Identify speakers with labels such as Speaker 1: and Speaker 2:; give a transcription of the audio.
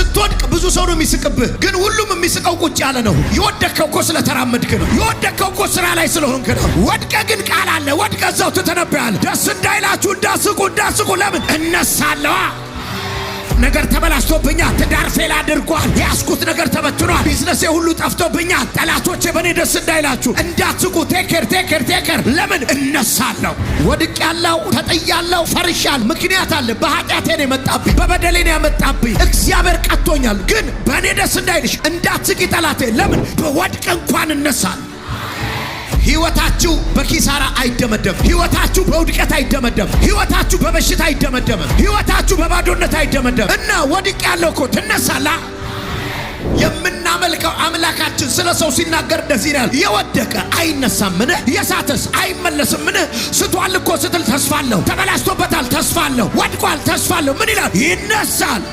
Speaker 1: ስትወድቅ ብዙ ሰው ነው የሚስቅብህ፣ ግን ሁሉም የሚስቀው ቁጭ ያለ ነው። የወደቅከው እኮ ስለተራመድክ ነው። የወደቅከው እኮ ስራ ላይ ስለሆንክ ነው። ወድቀህ ግን ቃል አለ። ወድቀህ እዛው ትተነብያለህ። ደስ እንዳይላችሁ እንዳስቁ እንዳስቁ። ለምን እነሳለዋ። ነገር ተበላሽቶብኛል። ትዳር fail አድርጓል። የያዝኩት ነገር ተበትኗል። ቢዝነሴ ሁሉ ጠፍቶብኛል። ጠላቶቼ በእኔ ደስ እንዳይላችሁ እንዳትስቁ። Take care, take care, take care። ለምን እነሳለሁ። ወድቄያለሁ፣ ተጥያለሁ፣ ፈርሻል። ምክንያት አለ። በኃጢአቴ ነው የመጣብኝ፣ በበደሌ ነው ያመጣብኝ። እግዚአብሔር ቀጥቶኛል። ግን በእኔ ደስ እንዳይልሽ እንዳትስቂ ጠላቴ። ለምን ብወድቅ እንኳን እነሳለሁ። ህይወታችሁ በኪሳራ አይደመደም። ህይወታችሁ በውድቀት አይደመደም። ህይወታችሁ በበሽታ አይደመደምም። ህይወታችሁ በባዶነት አይደመደም። እና ወድቄያለሁ እኮ ትነሳላ። የምናመልከው አምላካችን ስለ ሰው ሲናገር እንደዚህ ይላል፣ የወደቀ አይነሳምን? የሳተስ አይመለስምን? ስቷል እኮ ስትል ተስፋ አለው። ተበላሽቶበታል፣ ተስፋ አለው። ወድቋል፣ ተስፋ አለው። ምን ይላል? ይነሳል።